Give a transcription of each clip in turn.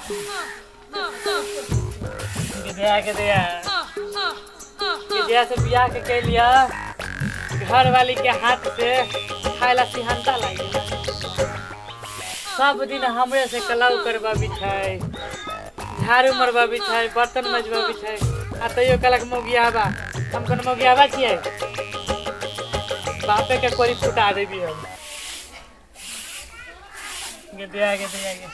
के दया के दया के दया से बियाह के कैलिया घर वाली के हाथ से खाए ला सिहनता लागी। सब दिन हमरे से कलाउ करबाबी छै, झाड़ू मरबाबी छै, बर्तन मजबाबी छै, आ तैयो कहलक मौगियाबा। हम कोन मौगियाबा छियै? बापे के कोरी फुटा देबी हम। गे दया गे दया गे।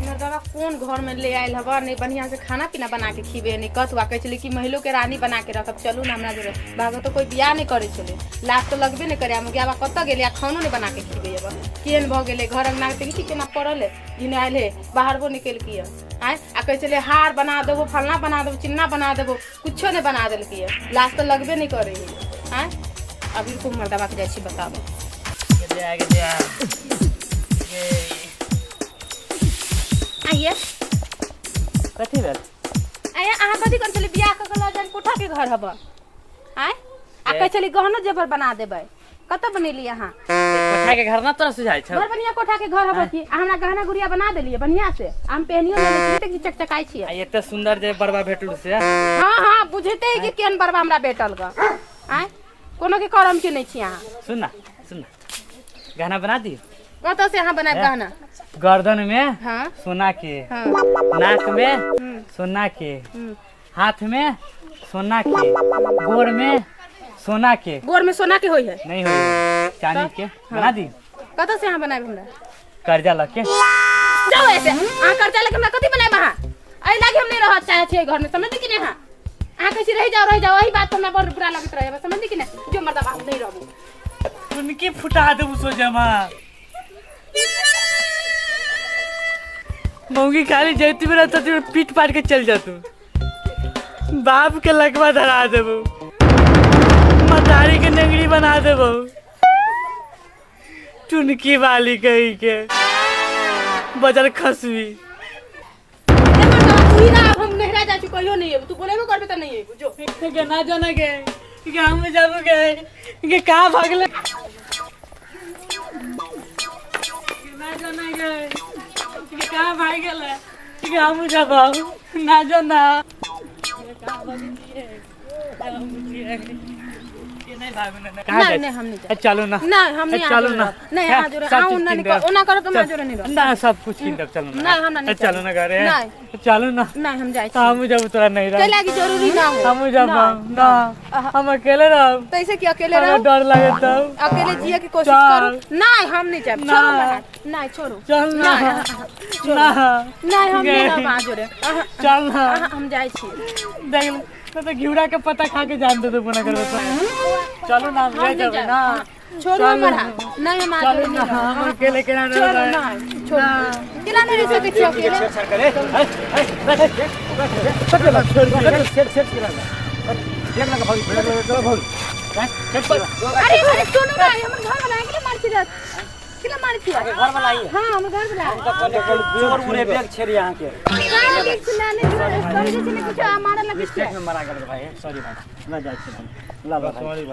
मर्दवा कोन घर में ले आयल हवा? नहीं बढ़िया से खाना पीना बना के खिबे, नहीं कथुआ। कहै छलै कि महिलो के रानी बना के रखब, चलू ना हमरा जोरे। भागो तो कोई बियाह नहीं करै छलै, लाज तो लगबे नहीं करे। हम गयाबा कतऽ गेलै? आ खानो नहीं बना के खिबे। अब केहन भऽ गेलै घर अंगना के? देखै छी केना पड़ल है, घिनायल है, बाहरबो नहीं केलकै। आँय, आ कहै छलै हार बना देबो, फलना बना देबो, चिन्ना बना देबो, कुछो नहीं बना देलकै। लाज तो लगबे नहीं करे है। आँय, अभी को मर्दवा के जाइ छी बताबो। गे दया गे दया गे। आइए। कथी भेल? आइए, अहाँ कथी करै छली? बियाह कऽ के लऽ जाइन कोठा के घर हब। आँय, आ कहै छली गहनो जेवर बना देबै, कतऽ बनेली अहाँ? कोठा के घर ना तोरा सुझाइ छौ? घर बढ़िया कोठा के घर हब की? आ हमरा गहना गुड़िया बना देलियै बढ़िया से, आ हम पहनियो लेने छी तऽ चकचकाइ छियै। आ एते सुंदर जे बड़वा भेटल से। हाँ हाँ, बुझते है कि केहन बड़वा हमरा भेटल ग। आँय, कोनो के करम के नहीं छी अहाँ। सुन ना, सुन ना, गहना बना दियो। कतऽ से अहाँ बनायब गहना? गर्दन में हाँ। सोना के, हाँ। नाक में सोना के, हाथ में सोना के, गोर में सोना के। गोर में सोना के होई है? नहीं होई, चांदी के बना दी। कतऽ से अहाँ बनायब हमरा? कर्जा लके। जाओ ऐसे, अहाँ कर्जा लेके हमरा कथी बनायब अहाँ? एहि लागी हम नहीं रह चाहे छियै घर में, समझली कि नहीं अहाँ? अहाँ कैसे रहि जाओ, रहि जाओ, एही बात हमरा बड़ बुरा लगैत रहे, समझली कि नहीं? जो मर्दबा, हम नहीं रहबो। उनकी फुटा देबू सोजमा मौगी। खाली जैती बेरा तती बेरा पीट पाट के चल जातू, बाप के लकवा धरा देबू, मतारी के नेंगड़ी बना देबू, टुनकी वाली कही के बजर खसबी। ए मर्दबा, तू ही रह, अब हम नहिरा जाइ छी, कहियो नहीं अयबू। तू बोलेबो करबे तऽ नहीं अयबू, जो। के ना जाना के के हम जाबू के के कहाँ भागले? के ना जाना के के कहाँ भाग गेले? के हम जाबू ना जाना के कहाँ भागलिए? के नहीं भागू ना, कहाँ नहीं जाइ? नहीं, हम नहीं ए, चलो ना। नहीं, हम ए, नहीं। चलो ना। नहीं, अहाँ जोरे सब आउ चीज ना कीन देब। ओना करब तऽ हमरा जोरे नहीं रहब। ना, सब कुछ कीन देब, चलो ना। नहीं, हमरा नहीं ए, चलो ना घरे। नहीं। चलो ना। नहीं, हम जाइ छी। हम जब तोरा नहीं कै रह लागी जरूरी ना हो। हम जब नहीं। ना, हम अकेले रहब। तो ऐसे कि अकेले हमरा रहो? डर लगे तब। अकेले जिए के कोशिश चल। करू। नहीं, हम नहीं जाब, ना। छोड़ो हमरा हाथ। नहीं, छोड़ो। चल ना। नहीं, ना। नहीं, हम नहीं गए। रहब अहाँ जोरे। अहाँ चल ना। अहाँ, हम जाइ छी। देख ले, मैं तो घिउरा के पत्ता खा के जान दे दे पुनः करबे तो। चलो ना, हम हम ले नहीं जाबे जाब। ना। छोड़ो हमर हाथ। नहीं, हम अहाँ चलो जोरे ना, नहीं रहब। हम अकेले केना छोड़ो। रहबै? नहीं, छोड़ो। केना नहीं रहि सकै छी अकेले? अरे अरे, सुनू ना, हमर घर वाला है, केना मारै छी रे? केना मारै छी? घर वाला आई? हाँ, हमर घर वाला है। चोर उड़े बैग छेड़ी अहाँ के। कहाँ देख छी ना, नहीं समझै छी ने किछो, आ मारऽ लगै छी। मिस्टेक में मरा गेल भाई, सॉरी भाई, ना जाइ छी हम। ला ला भाई।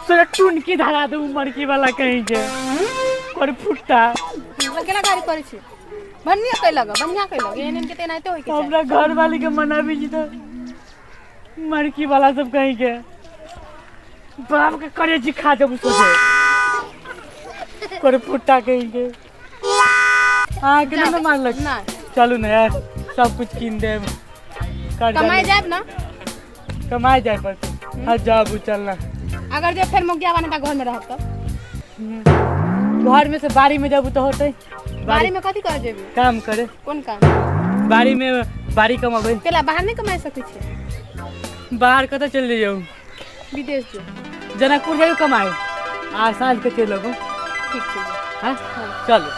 तोरा टुनकी धरा दू मड़की वाला कहीं के पर फुटता। केना गाड़ी करै छी? बढ़िया कैलक, बढ़िया कैलक। एहन एहन के तऽ एनाहिते होइके चाही। हमरा घर वाली के मनाबी छी तो मड़की वाला सब कहीं के बाप के करे छी खा देबू सोचे पर फुटता कहीं के। अहाँ के नहि ने मारलक? नहि। चलू ने यार, सब कुछ कीन देब। कर्जा कमाइ जायब ना? कमाए जाए पड़तै। हाँ, जाबू, चलना। अगर जे फेर मुखिया बने घर में रहब तब? घर में से बाड़ी में जाबू तो होतै। बाड़ी में कथी करे जेबी? काम करे। कोन काम? बाड़ी में बाड़ी कमाबै। केला बाहर नहीं कमाइ सकै छियै? बाहर कतऽ चलि जइयौ? विदेश जो। जनकपुर जाइयो कमाए आ साँझ के चलि अबू। ठीक छै। हाँ, चलू।